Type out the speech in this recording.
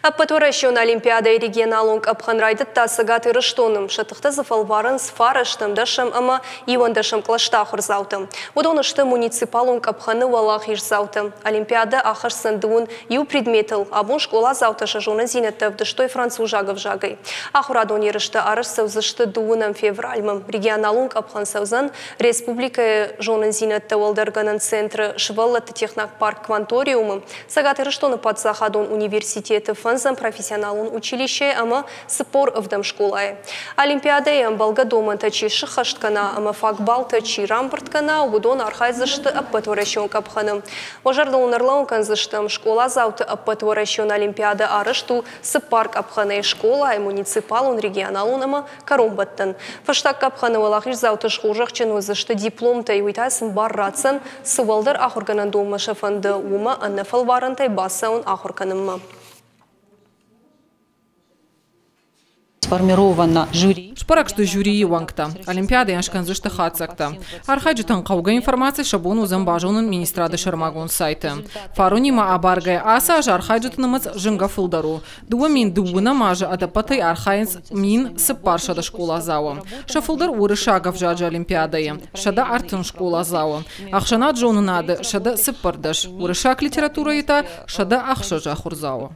Ӕппӕтуӕрӕсеон олимпиадӕйы регионалон къӕпхӕн райдыдта Цӕгат Ирыстоны. Сӕ тыхтӕ дзы фӕлварынц фарӕстӕм, дӕсӕм ӕмӕ иуӕндӕсӕм кълӕсты ахуырдзаутӕ. Уыдон сты муниципалон къӕпхӕны уӕлахиздзаутӕ. Олимпиадӕ ахӕсдзӕн дыууын иу предметыл. Абон скъоладзаутӕ сӕ зонындзинӕдтӕ ӕвдыстой французаг ӕвзагӕй. Ахуырадон ерыстӕ арӕзт цӕудзысты дыууынӕм февральмӕ. Регионалон къӕпхӕн цӕудзӕн республикӕйы зонындзинӕдтӕ уӕлдӕргӕнӕн центры сывӕллӕтты технопарк Кванториумы, Цӕгат Ирыстоны паддзахадон университеты фӕндзӕм профессионалон училищӕйы ӕмӕ 47-ӕм скъолайы. Олимпиадӕйы ӕмбӕлгӕ домӕнтӕ чи сыххӕст кӕна ӕмӕ фаг баллтӕ чи рамбырд кӕна, уыдон архайдзысты ӕппӕтуӕрӕсеон къӕпхӕны. Уӕ зӕрдыл ын ӕрлӕууын кӕндзыстӕм, скъоладзауты ӕппӕтуӕрӕсеон олимпиадӕ арӕзт у цыппар къӕпхӕнӕй скъолайы, муниципалон, регионалон ӕмӕ кӕронбӕттӕн. Фӕстаг къӕпхӕны уӕлахиздзауты схорзӕхджын уыдзысты дипломтӕй, уый та сын бар ратдзӕн, цы уӕлдӕр ахуыргӕнӕндонмӕ сӕ фӕнды, уымӕ ӕнӕ фӕлварӕнтӕй бацӕуын ахуыр кӕнынмӕ. Сформировано жюри. Сбӕрӕг сты жюрийы уӕнгтӕ. Олимпиадӕйӕн скӕндзысты хатдзӕгтӕ. Архайджытӕн хъӕугӕ информаци сӕ бон уыдзӕн базонын министрады сӕрмагонд сайты. Фаронимӕ абаргӕйӕ ацы аз архайджыты нымӕц зынгӕ фылдӕр у. 2012 азы ӕдӕппӕтӕй архайынц 1400 скъоладзауы. Сӕ фылдӕр уырыссаг ӕвзаджы олимпиадӕйы 130 скъоладзауы, ӕхсӕнад зонынады 114, уырыссаг литературӕйы та 106 ахуырдзауы.